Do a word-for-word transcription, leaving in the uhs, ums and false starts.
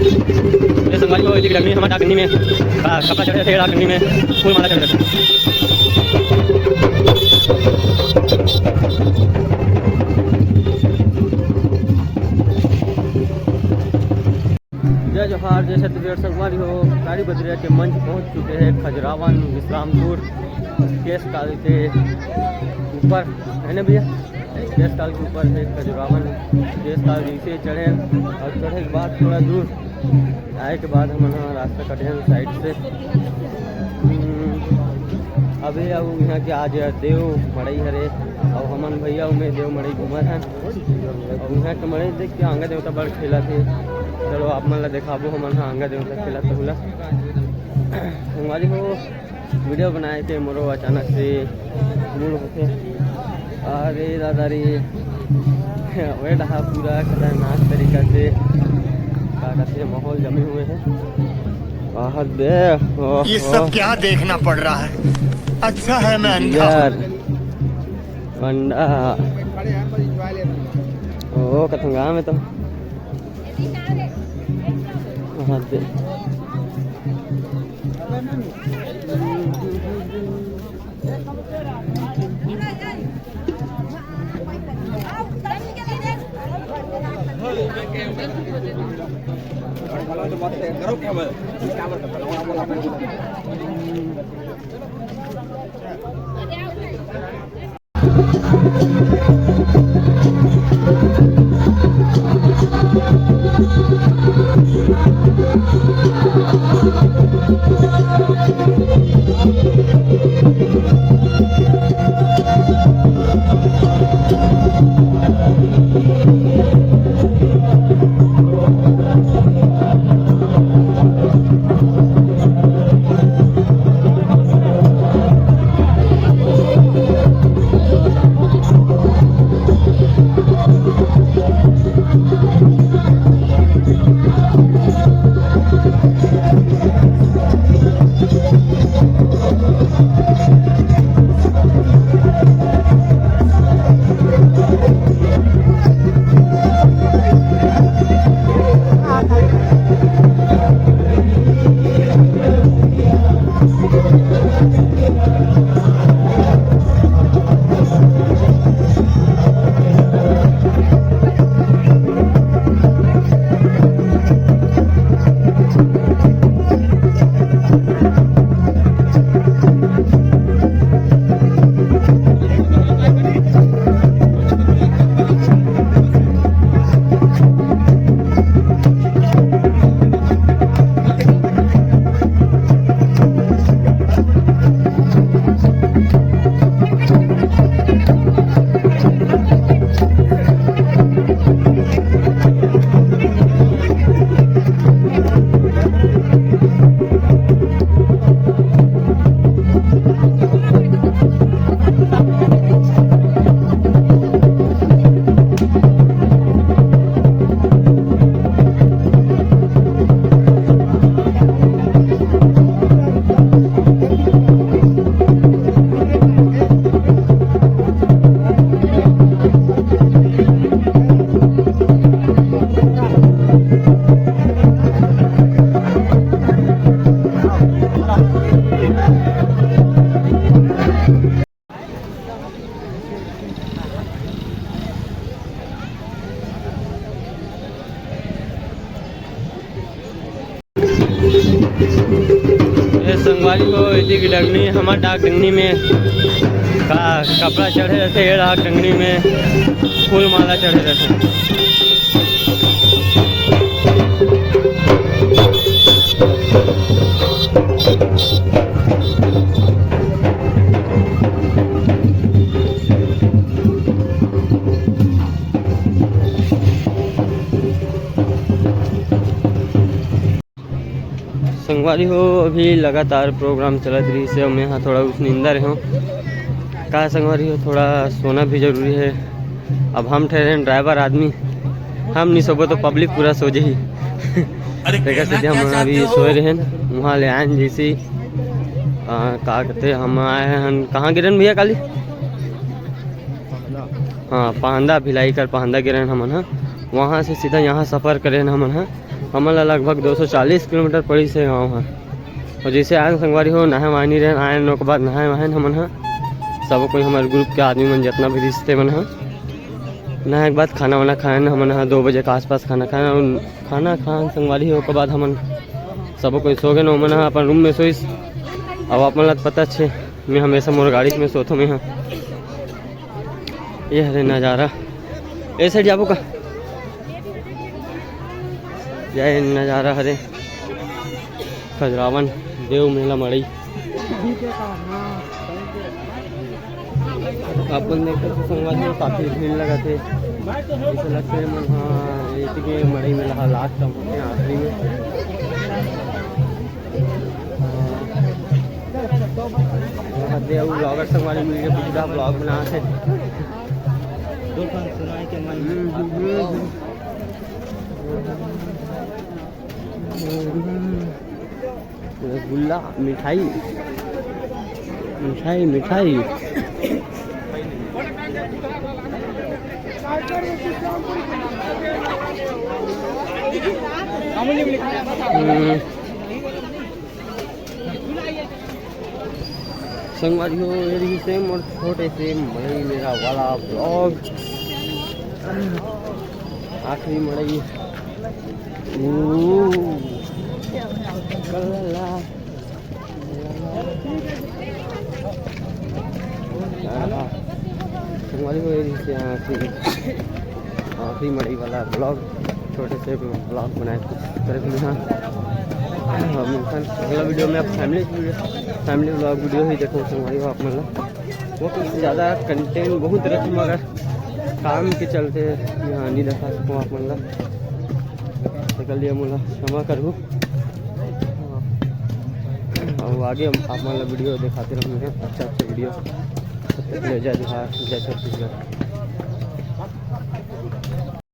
ये संगवारी हो, ये लगी हमर डाकनी में, का-, कपड़ा चढ़े रथे, डाकनी में फूल माला चढ़े रथे। जय जोहार, जय छत्तीसगढ़। संगवारी हो, तारी बदरिया के मंच पहुंच चुके हैं खजुरावन विश्रामपुर केश काल के ऊपर, है ना भैया? केश काल के ऊपर से खजुरावन केश काल जैसे चढ़े और चढ़े के बाद थोड़ा दूर आए के बाद हमन ह रास्ता कटे हन साइड से। हम्म, अभी अब यहाँ के आज देव मड़ई हरे, और हमन भैया उमें देव मड़ई घूमत हन, और यहाँ के मड़ई देख के आंगा देवता बड़ खेलत हे। चलो आप मन ला देखाबो, हमन ह आंगा देवता खेलत हे बोला। संगवारी हो, वीडियो बनाए के मोरो अचानक से मूड होथे। अरे दादा रे, वे डहा पूरा खतरनाक तरीका से का कहते हैं, माहौल जमे हुए हैं। बाहर दे, ओह, ये सब ओह। क्या देखना पड़ रहा है? अच्छा है मैं अंधा हूँ। यार, अंडा। ओ, कथंगा में तो। हाँ, दे। ए संगवारी हो, एती के डगनी, हमर डाक डगनी में का कपड़ा चढ़े रथे, ये डाक डगनी में फूल माला चढ़े रथे। संगवारी हो, अभी लगातार प्रोग्राम चलत रहिस हे, मैं हा थोड़ा उसनिंदा रहे हूँ। का संगवारी हो, थोड़ा सोना भी जरूरी है। अब हम ठहरे हैं ड्राइवर आदमी, हम नहीं सोबो तो पब्लिक पूरा सो जाही। अरे तेकर कहना सेती हम क्या अभी चाहते हो? सोए रहे हैं, वहाँ ले आए हैं जैसे ही। आ, का कहते हैं, हम आए हैं, कहाँ गिरे हन भैया काली? हाँ, पांदा, भिलाई कर पांदा गिरे हन हमन ह। वहाँ से सीधा यहाँ सफर करे हन हमन ह। हमन ला लगभग दो सौ चालीस किलोमीटर पड़िस हे गाँव ह। अउ जइसे आयन संगवारी हो, नहाए वहाए नइ रहेन, आयन ओकर बाद नहाए वहाएन हमन ह। सब कोई हमर group के आदमी मन, जतना भी रिहिस ते मन ह, नहाए के बाद खाना वाना खाएन। हमन ह दो बजे के आसपास खाना खाएन अउ खाना खाएन संगवारी हो, ओकर बाद हमन सब कोई सो गेन। ओमन ह अपन room में सोइस, अब आप मन ला तो पता हे, मैं हमेशा मोर गाड़ी में सोथों मैं ह। ये हरे नजारा, ए side जाबो का? ये नजारा हरे खजुरावन देव मेला मड़ई। अपन देखत हो संगवारी हो, काफी भीड़ लगत हे। जइसे लगथे मन ह एती के मड़ई मेला ह last time होथे, आखिरी में। हाँ। अउ vlogger संगवारी मिल के पूरा vlog बनात हे। दो ठन सुनाए के मन। हम्म, हम्म, हम्म। रसगुल्ला, मिठाई, मिठाई, मिठाई। हम्म। संगवारी हो, ये रहिस हे मोर छोटे से मड़ई मेला वाला vlog। आखिरी मड़ई। ओ, कल्ला। आहा। संगवारी हो, ये रहिस हे आखिरी, आखिरी मड़ई वाला vlog। छोटे से vlog बनाए के कोशिश करे रहिन। हम मिलथन अगला video में। अब family video, family vlog video ही देखो संगवारी हो आप मन ला। वो कुछ ज़्यादा content बहुत रखूँ, मगर काम के चलते यहाँ नहीं दिखा सकूँ आप मन ला। तो कर लिया, मोला क्षमा करहू। अउ आगे हम आप मन ला video दिखाते रहूँगा, अच्छा अच्छा video। तब तक ले जय जोहार, जय छत्तीसगढ़।